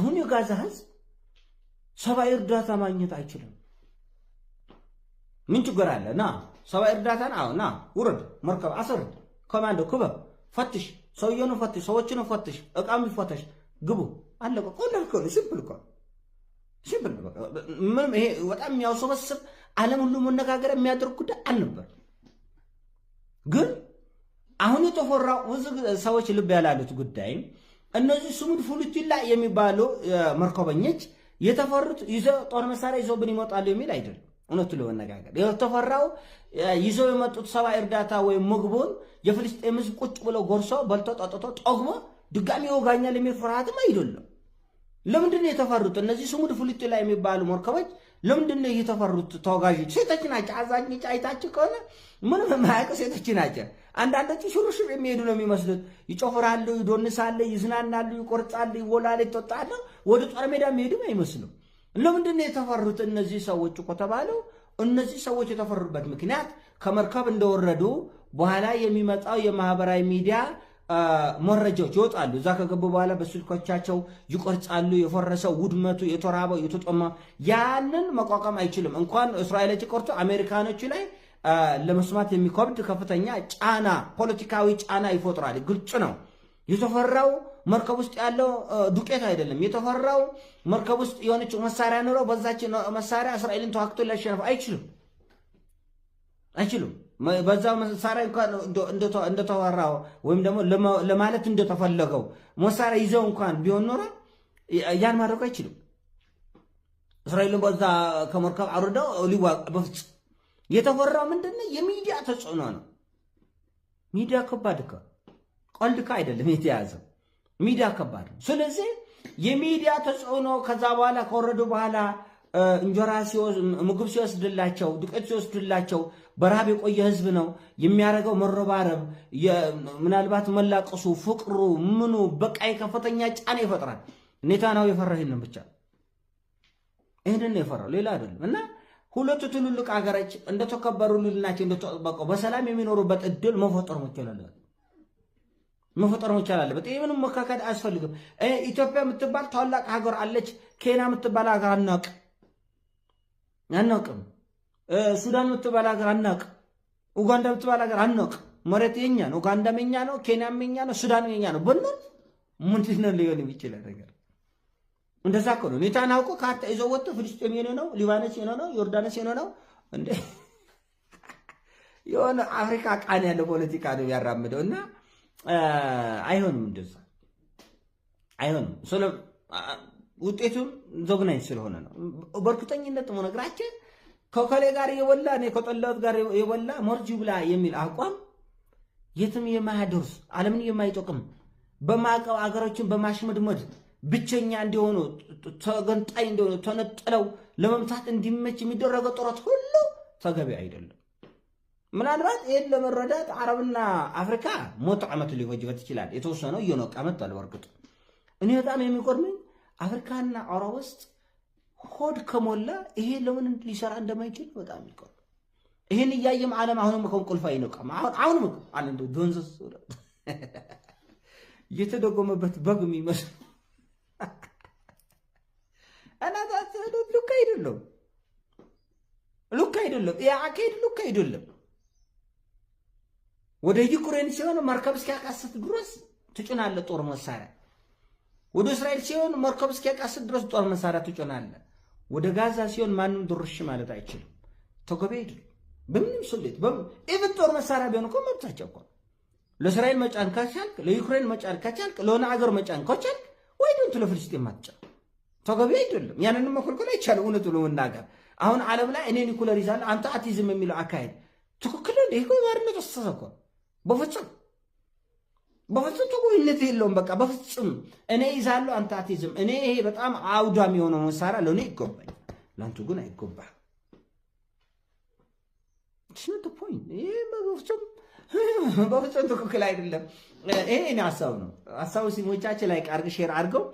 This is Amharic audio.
አሁን የጋዛ ህዝብ ሰብአዊ እርዳታ ማግኘት አይችልም። ምን ችግር አለ? ና ሰብአዊ እርዳታን፣ አዎ ና ውረድ፣ መርከብ አስወርድ፣ ኮማንዶ ክበብ፣ ፈትሽ፣ ሰውየውን ፈትሽ፣ ሰዎችን ፈትሽ፣ እቃም ይፈተሽ፣ ግቡ፣ አለቀ። ቀላል እኮ ነው። Simple እኮ፣ simple ነው። በቃ ምንም ይሄ በጣም የሚያውሰበስብ፣ ዓለም ሁሉ መነጋገር የሚያደርግ ጉዳይ አልነበር። ግን አሁን የተፈራው፣ ብዙ ሰዎች ልብ ያላሉት ጉዳይ፣ እነዚህ ሱሙድ ፍሎቲላ የሚባሉ መርከበኞች የተፈሩት ይዘው ጦር መሳሪያ ይዘውብን ይመጣሉ የሚል አይደለም። እውነቱን ለመነጋገር የተፈራው ይዘው የመጡት ሰብአዊ እርዳታ ወይም ምግቡን የፍልስጤም ሕዝብ ቁጭ ብሎ ጎርሶ፣ በልቶ፣ ጠጥቶ፣ ጠግቦ ድጋሚ ይወጋኛል የሚል ፍርሃትም አይደለም። ለምንድን ነው የተፈሩት? እነዚህ ሱሙድ ፍሎቲላ የሚባሉ መርከቦች ለምንድን ነው የተፈሩት? ተወጋዦች ሴቶች ናቸው። አብዛኞቹ አይታችሁ ከሆነ ምንም የማያውቁ ሴቶች ናቸው። አንዳንዶቹ ሽርሽር የሚሄዱ ነው የሚመስሉት። ይጨፍራሉ፣ ይዶንሳሉ፣ ይዝናናሉ፣ ይቆርጣሉ፣ ይወላሉ፣ ይጠጣሉ። ወደ ጦር ሜዳ የሚሄዱም አይመስሉም። ለምንድን ነው የተፈሩት እነዚህ ሰዎች ከተባሉ፣ እነዚህ ሰዎች የተፈሩበት ምክንያት ከመርከብ እንደወረዱ በኋላ የሚመጣው የማህበራዊ ሚዲያ መረጃዎች ይወጣሉ። እዛ ከገቡ በኋላ በስልኮቻቸው ይቀርጻሉ። የፈረሰው፣ ውድመቱ፣ የተራበው፣ የተጠማ፣ ያንን መቋቋም አይችልም። እንኳን እስራኤሎች ቀርቶ አሜሪካኖች ላይ ለመስማት የሚከብድ ከፍተኛ ጫና፣ ፖለቲካዊ ጫና ይፈጥራል። ግልጽ ነው። የተፈራው መርከብ ውስጥ ያለው ዱቄት አይደለም። የተፈራው መርከብ ውስጥ የሆነች መሳሪያ ኖሮ በዛች መሳሪያ እስራኤልን ተዋግቶ ሊያሸንፍ አይችልም፣ አይችልም። በዛ መሳሪያ እንኳን እንደተወራው ወይም ደግሞ ለማለት እንደተፈለገው መሳሪያ ይዘው እንኳን ቢሆን ኖሮ ያን ማድረግ አይችልም። እስራኤልን በዛ ከመርከብ አውርደው ሊዋ በፍጹም። የተፈራው ምንድነው? የሚዲያ ተጽዕኖ ነው። ሚዲያ ከባድ እኮ፣ ቀልድ እኮ አይደለም የተያዘው። ሚዲያ ከባድ ነው። ስለዚህ የሚዲያ ተጽዕኖ ከዛ በኋላ ከወረዱ በኋላ እንጀራ፣ ምግብ ሲወስድላቸው፣ ዱቄት ሲወስድላቸው፣ በረሃብ የቆየ ህዝብ ነው የሚያደርገው መረባረብ፣ ምናልባት መላቀሱ፣ ፍቅሩ፣ ምኑ በቃ የከፍተኛ ጫና ይፈጥራል። ኔታንያሁ የፈራው ይህንን ብቻ፣ ይህንን ነው የፈራው፣ ሌላ አይደለም። እና ሁለቱ ትልልቅ ሀገሮች እንደተከበሩ፣ ልዕልናቸው እንደተጠበቀው በሰላም የሚኖሩበት እድል መፈጠር መቻል አለበት፣ መፈጠር መቻል አለበት። ይህ ምንም መካካድ አያስፈልግም። ኢትዮጵያ የምትባል ታላቅ ሀገር አለች። ኬንያ የምትባል ሀገር አናውቅ፣ አናውቅም። ሱዳን የምትባል ሀገር አናውቅ። ኡጋንዳ የምትባል ሀገር አናውቅ። መሬት የኛ ነው። ኡጋንዳም የኛ ነው። ኬንያም የኛ ነው። ሱዳንም የኛ ነው ብንል ምንድን ነው ሊሆን የሚችል ነገር? እንደዛ እኮ ነው። ኔታንያሁ እኮ ካርታ ይዞ ወጥቶ ፍልስጤም የኔ ነው፣ ሊባኖስ የኔ ነው፣ ዮርዳኖስ የኔ ነው፣ እንደ የሆነ አፍሪካ ቃን ያለው ፖለቲካ ነው የሚያራምደው እና አይሆንም፣ እንደዛ አይሆንም። ውጤቱም ዘግናኝ ስለሆነ ነው። በእርግጠኝነት የምነግራችሁ፣ ከከሌ ጋር የበላ፣ እኔ ከጠላሁት ጋር የበላ መርጅ ብላ የሚል አቋም የትም የማያደርስ፣ ዓለምን የማይጠቅም፣ በማዕቀብ አገሮችን በማሽመድመድ ብቸኛ እንዲሆኑ፣ ተገንጣይ እንዲሆኑ፣ ተነጥለው ለመምታት እንዲመች የሚደረገው ጥረት ሁሉ ተገቢ አይደለም። ምናልባት ይህን ለመረዳት አረብና አፍሪካ 100 ዓመት ሊፈጅበት ይችላል። የተወሰነው እየነቃ መጥቷል። በእርግጥ እኔ በጣም የሚገርመኝ አፍሪካና አውሮፓ ውስጥ ሆድ ከሞላ ይሄ ለምን ሊሰራ እንደማይችል በጣም ይቆም። ይህን እያየም ዓለም አሁንም ከእንቅልፉ አይነቃም። አሁንም አለ እንደው ዶንዘዝ እየተደጎመበት በግ የሚመስል እና ልክ አይደለም፣ ልክ አይደለም። ይህ አካሄድ ልክ አይደለም። ወደ ዩክሬን ሲሆን መርከብ እስኪያቃስት ድረስ ትጭናለህ ጦር መሳሪያ። ወደ እስራኤል ሲሆን መርከብ እስኪያቃስት ድረስ ጦር መሳሪያ ትጭናለህ። ወደ ጋዛ ሲሆን ማንም ድርሽ ማለት አይችልም። ተገቢ አይደለም። በምንም ስሌት even ጦር መሳሪያ ቢሆን እኮ መብታቸው እኮ። ለእስራኤል መጫን ከቻልክ፣ ለዩክሬን መጫን ከቻልክ፣ ለሆነ አገር መጫን ከቻልክ why don't ለፍልስጤም ማትጫን? ተገቢ አይደለም። ያንንም መከልከል አይቻልም። እውነቱ ለመናገር አሁን ዓለም ላይ እኔ ኒኩለር ይዛለሁ አንተ አትይዝም የሚለው አካሄድ ትክክል ነው። ይሄ እኮ የባርነት አስተሳሰብ እኮ፣ በፍጹም በፍጹም ተገቢነት የለውም። በቃ በፍጹም እኔ ይዛለሁ አንተ አትይዝም። እኔ ይሄ በጣም አውዳሚ የሆነው መሳሪያ ለእኔ ይገባኝ፣ ለአንቱ ግን አይገባም። Point ይሄ በፍጹም በፍጹም ትክክል አይደለም። ይሄ እኔ ሀሳብ ነው። ሀሳቡ ሲሞቻችን like አድርገው፣ share አድርገው።